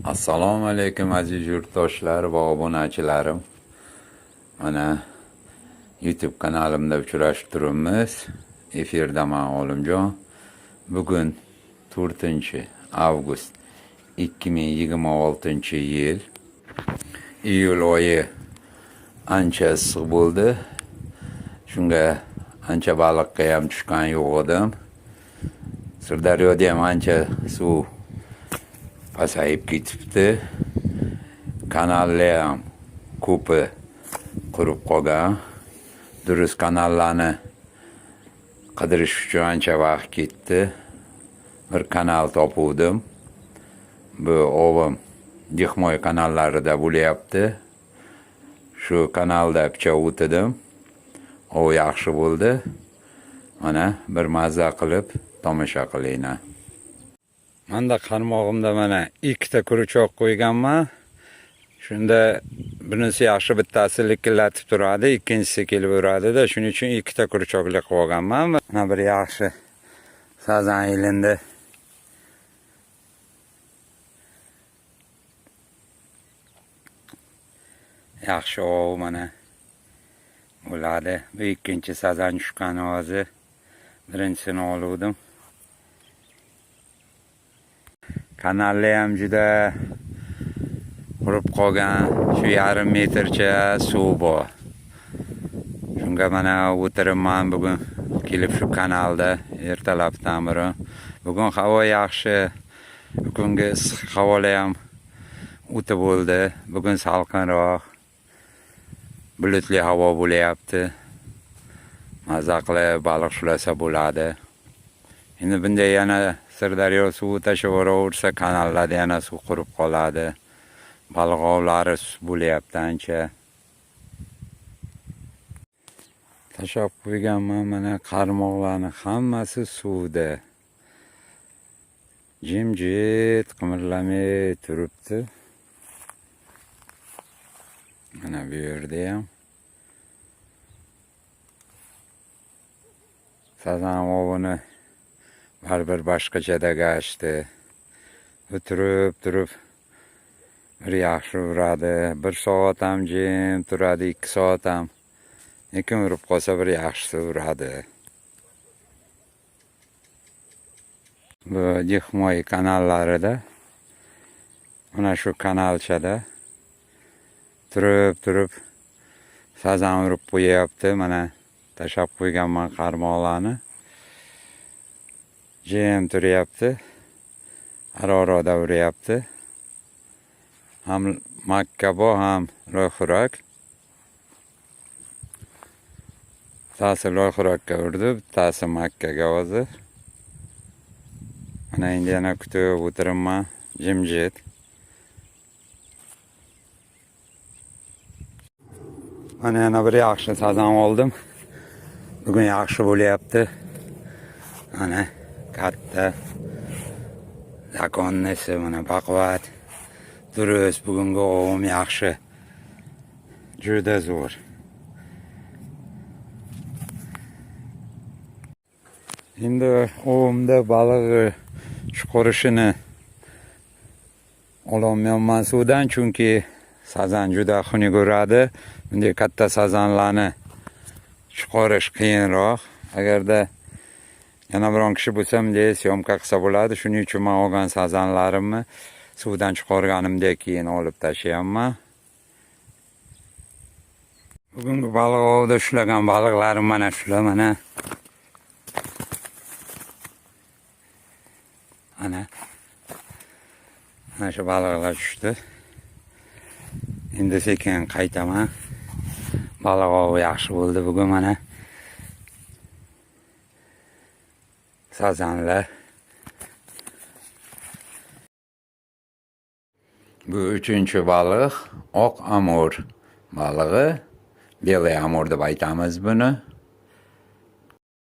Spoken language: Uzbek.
Assalomu alaykum aziz yurtdoshlar va obunachilarim. Mana YouTube kanalimda uchrashib turibmiz. Efirda man Olimjon. Bugun 4 avgust 2026-yil. Iyul oyi ancha issiq bo'ldi. Shunga ancha baliqqa ham tushgan yo'q edim. Sirdaryoda ham ancha suv pasayib ketibdi. Kanallar ham ko'pi qurib qolgan. Durust kanallarni qidirish uchun ancha vaqt ketdi. Bir kanal topuvdim. Bu ovim Dixmoy kanallarida bo'lyapti. Shu kanalda picha o'tidim. Ov yaxshi bo'ldi. Mana bir mazza qilib tomosha qilinglar. Manda qarmog'imda mana ikkita крючок qo'yganman. Shunda birinchisi yaxshi, bittasi likillatib turadi, ikkinchisi kelib uradi-da. Shuning uchun ikkita крючок li qilib olganman. Mana bir yaxshi sazan ilindi. Yaxshi ov mana bo'ladi. Bu ikkinchi sazan tushgan hozir. Birinchisini oluvdim. Kanallar ham juda qurib qolgan. Shu yarim metrcha suv bor. Shunga mana o'tiribman bugun kelib shu kanalda ertalabdan beri. Bugun havo yaxshi. Bugungi issiq havolar ham o'tib bo'ldi. Bugun salqinroq. Bulutli havo bo'lyapti. Maza qilib baliq ushlasa bo'ladi. Endi bunday yana Sirdaryo suvi tashib boraversa, kanallarda yana suv qurib qoladi. Baliq ovlari bo'lyapti ancha. Tashlab qo'yganman mana qarmoqlarni hammasi suvda. Jimjit qimirlamay turibdi. Mana bu yerda ham sazan ovini baribir boshqachada gashti. O'tirib turib bir yaxshi uradi. Bir soat ham jim turadi, 2 soat ham. Lekin urib qolsa bir yaxshisi uradi. Bu Dixmoy kanallarida mana shu kanalchada turib turib sazan urib qo'yapti. Mana tashlab qo'yganman qarmoqlarni. Jim turyapti. Aro-aroda uryapti. Ham makka bor, ham loyxurak. Bittasi loyxurakka urdi, bittasi makkaga hozir. Mana endi yana kutib o'tiribman, jimjit. Mana yana bir yaxshi sazan oldim. Bugun yaxshi bo'lyapti. Mana katta zakonnisi, mana baquvvat. Durust, bugungi ovim yaxshi. Juda zo'r. Endi ovimda balig'i chiqarishini ololmayapman suvdan, chunki sazan juda xunuk uradi. Bunday katta sazanlarni chiqarish qiyinroq. Agarda yana biron kishi bo'lsa, bunday syomka qilsa bo'ladi. Shuning uchun men olgan sazanlarimni suvdan chiqarganimdan keyin olib tashlayapman. Bugungi baliq ovida ushlagan baliqlarim mana shular, mana. Ana. Mana shu baliqlar tushdi. Endi sekin qaytaman. Baliq ovi yaxshi bo'ldi bugun mana. Sazanlar. Bu 3-baliq oq amur balig'i. Белый amur deb aytamiz buni.